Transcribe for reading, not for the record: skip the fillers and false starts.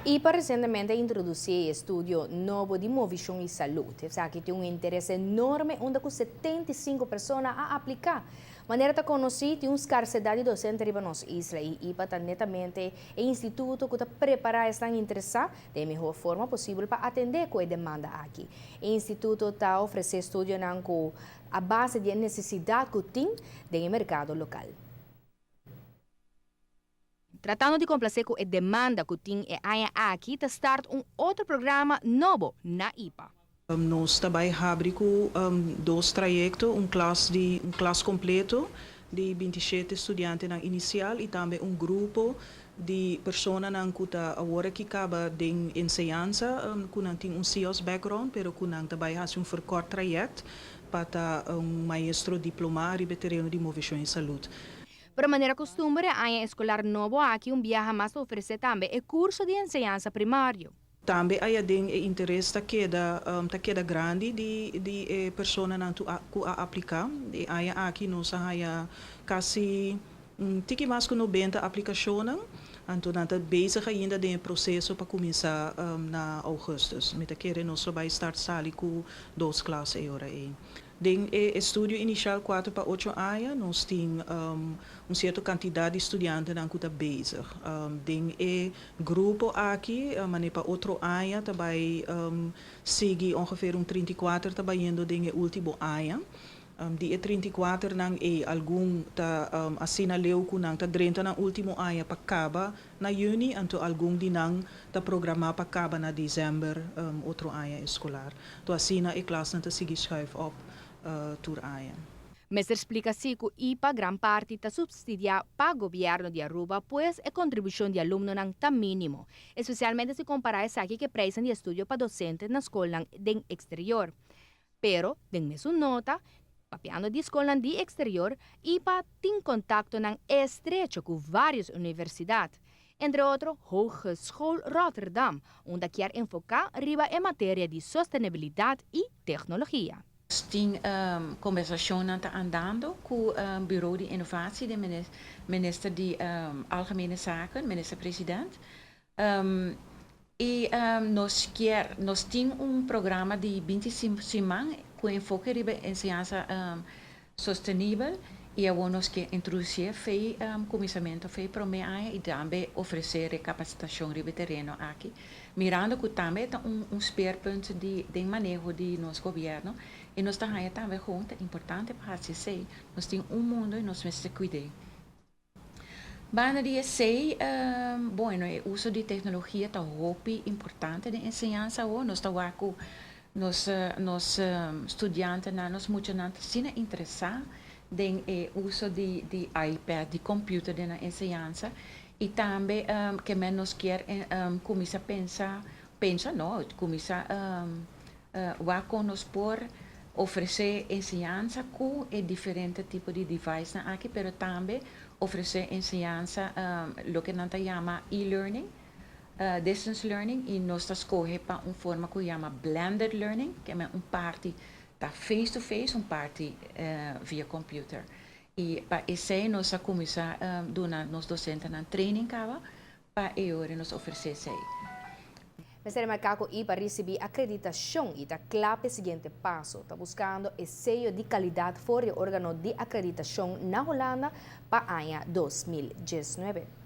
IPA recientemente a introduci e estudio nobo di Movecion y Salud. Esaki tin un interes enorme, unda cu 75 persona a aplica. Manera ta conoci, tin un scarsedad di docente riba nos isla y IPA ta netamente e instituto cu ta prepara esnan interesa den miho forma posibel pa atende cu e demanda aki. E instituto ta ofrece estudionan cu a base di necesidad cu tin den mercado local. Tratando di complace cu e demanda cu tin e aña aki, ta start un otro programa nobo na IPA. Nos ta bay habri cu dos trayecto, un klas completo di 27 studiante inicial y tambe un grupo di persona cu ta awor cu caba di enseñansa, cu nan tin un CIOS background, pero cu nan tambe haci un verkort traject pa un maestro diploma riba tereno di movecion y salud. Pero manera custumber, aña escolar nobo aki un biaha mas ta ofrece tambe e curso di enseñansa primario. Tambe ey den e interes ta keda grandi di persona nan cu a aplica. Y ey aki nos a casi tiki mas cu 90 aplicacion. Anto nan ta bezig ainda den proceso pa cuminsa na augustus. Mi ta kere nos bay start sali cu dos klas e ora ey. Den e estudio inicial 4 pa 8 aña, nos tin un cierto cantidad di studiante cu ta bezig. Den e grupo aki, pa otro aña, tambe sigui ongeveer un 34 ta bayendo den e ultimo aña. Di e 34 nan e algun ta asina leu cu nan ta drenta na ultimo aña pa caba na juni, anto algun di nan ta programa pa caba na december otro aña escolar. Anto asina e klas nan ta sigui schuif op tur aña. Mester splica si cu IPA gran parti ta subsidia pa gobierno di Aruba, pues e contribucion di alumnonan ta minimo, especialmente si compara esaki cu prijs di estudio pa docente na scol den exterior. Pero, den mesun nota, papiando di scol di exterior, IPA tin contactonan estrecho cu varios universidad, entre otro Hogeschool Rotterdam, unda kier enfoca riba e materia di sostenibilidad y tecnologia. Tin conversacion ta andando cu e Bureau di Innovatie, di minister di Algemene Zaken, minister-president. Y nos tin un programa di 25 siman cu enfoke riba enseñansa sostenibel y awor nos kier introduci for di cuminsamento for di prome aña y tambe ofrece recapacitacion riba tereno aki, mirando cu tambe ta un speerpunt di maneho di nos gobierno y nos ta tambe hunto importante pa haci. Nos tin un mundo y nos mester cuida. Banda di esey, bueno, e uso di tecnologia ta hopi importante den enseñansa. Nos ta cu nos studiantenan, nos muchanan ta interesa den e uso di iPad, di computer den enseñansa y tambe cu nos kier cuminsa pensa, pensa no, cuminsa wak nos por ofrece enseñansa cu diferente tipo di device aki, pero tambe ofrece enseñansa, loke nan ta yama e-learning, distance learning, y nos ta scoge pa un forma cu yama blended learning, cu ta un parti ta face to face, un parti via computer. Y pa esey nos a cuminsa duna nos docentenan training caba pa e nos ofrece esey. Mester remarca cu IPA a ricibi acreditacion y ta cla pa e siguiente paso. Ta buscando e seyo di calidad for di organo di acreditacion na Hulanda pa aña 2019.